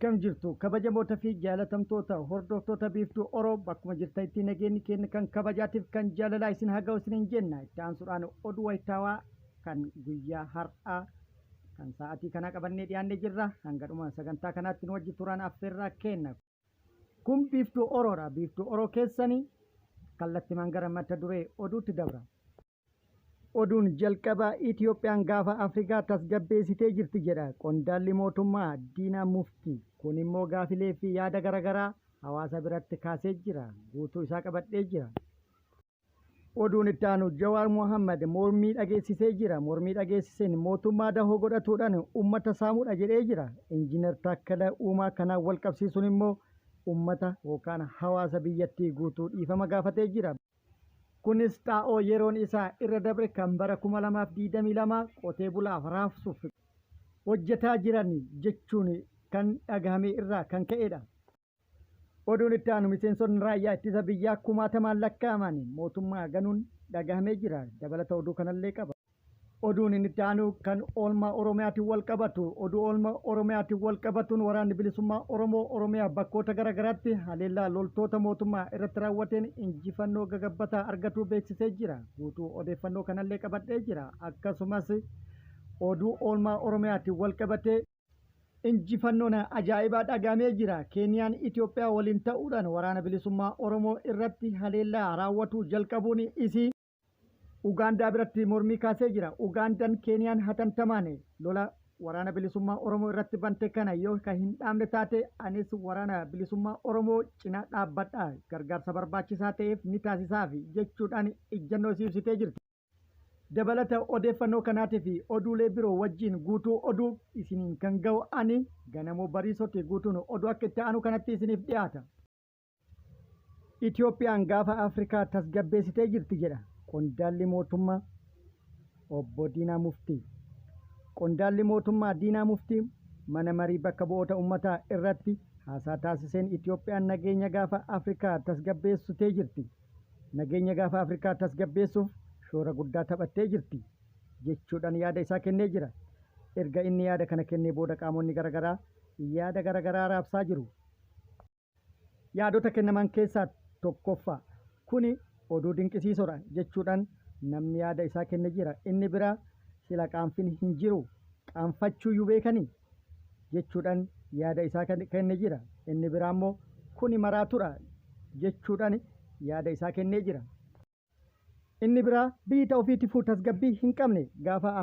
Akkam jirtu kabajamoota fi jaalatamtoota hordoftoota Biiftuu Oro, bakkuma jirtanitti nageenyi keenya kan kabajaatiif kan jaalalaa isin haa ga'u isiniin jenna. Itti aansuudhaan oduu wayitaawaa kan guyyaa har'aa kan sa'aatii kanaa qabannee dhiyaannee jirra. Hanga dhuma sagantaa kanaatti nu wajji turaan affeerraa kenna. Kun Biiftuu Oroodha. Biiftuu Oro keessanii kallattimaan gara mata duree oduutti dabra. Oduun jalqabaa Itiyoophiyaan gaafa Afrikaa tasgabbeessitee jirti jedha qondaalli mootummaa Diinaa Muftii. Kun immoo gaafilee fi yaada garagaraa hawaasa biratti kaasee jira. Guutuu isaa qabadhee jira. Oduun itti aanu Jawaar Mohammad mormii dhageessisee jira. Mormii dhageessiseen mootummaa dahoo godhatuudhaan ummata saamuudha jedhee jira. Injiinar Taakkala Uumaa kanaan wal qabsiisuun immoo ummata yookaan hawaasa biyyattii guutuu dhiifama gaafatee jira. Kunis xaa'oo yeroon isaa irra dabre kan bara 2022 qotee bulaaf raabsuuf hojjetaa jiran jechuun kan dhagahame irraa kan ka'edha. Oduun itti aanu miseensonni raayyaa ittisa biyyaa kumaatamaan lakkaa'aman mootummaa ganuun dhagahamee jira. Dabalata oduu kanallee qaba. Oduun inni itti aanu kan oolmaa Oromiyaatiin wal qabatu. Oduu oolmaa Oromiyaatiin wal qabatuun waraanni bilisummaa Oromoo Oromiyaa bakkoota garaagaraatti haleellaa loltoota mootummaa irratti raawwateen injifannoo gagabbataa argatuu beeksisee jira. Guutuu odeeffannoo kanallee qabadhee jira. Akkasumas oduu oolmaa Oromiyaatiin wal qabatee injifannoon ajaa'ibaa dhagahamee jira. Keeniyaan Itoophiyaa waliin ta'uudhaan waraana bilisummaa Oromoo irratti haleellaa raawwatuu jalqabuun isii Ugaandaa biratti mormii kaasee jira. Ugaandaan Keeniyaan hatantamaan lola waraana bilisummaa Oromoo irratti bante kana yoo kan hin dhaabne taate anis waraana bilisummaa Oromoo cinaa dhaabbadha, gargaarsa barbaachisaa ta'eef ni taasisaafi jechuudhaan ijjannoo isii ibsitee jirti. Dabalata odeeffannoo kanaatii fi oduulee biroo wajjin guutuu oduu isiniin kan ga'u ani Ganamoo Bariisoti. Guutuun oduu akka itti aanu kanatti isiniif dhiyaata. Itiyoophiyaan gaafa Afrikaa tasgabbeessitee jirti jedha qondaalli mootummaa obbo Diinaa Muftii. Qondaalli mootummaa Diinaa Muftii mana marii bakka bu'oota ummataa irratti haasaa taasiseen Itiyoophiyaan nageenya gaafa Afrikaa tasgabbeessitee jirti. Nageenya gaafa Afrikaa tasgabbeessuuf shoora guddaa taphattee jirti jechuudhaan yaada isaa kennee jira. Erga inni yaada kana kennee booda qaamonni garagaraa yaada garagaraa raabsaa jiru. Yaadota kennaman keessaa tokkoffaa, Kuni oduu dinqisiisoodha jechuudhaan namni yaada isaa kenne jira. Inni biraa sila qaanfin hin jiruu? Qaanfachuuyyuu beekanii? jechuudhaan yaada isaa kenne jira. Inni biraa immoo kuni maraatudha jechuudhaan yaada isaa kennee jira. Inni biraa biyyi ta ofiitifuu tasgabbii hin qabne gaafa.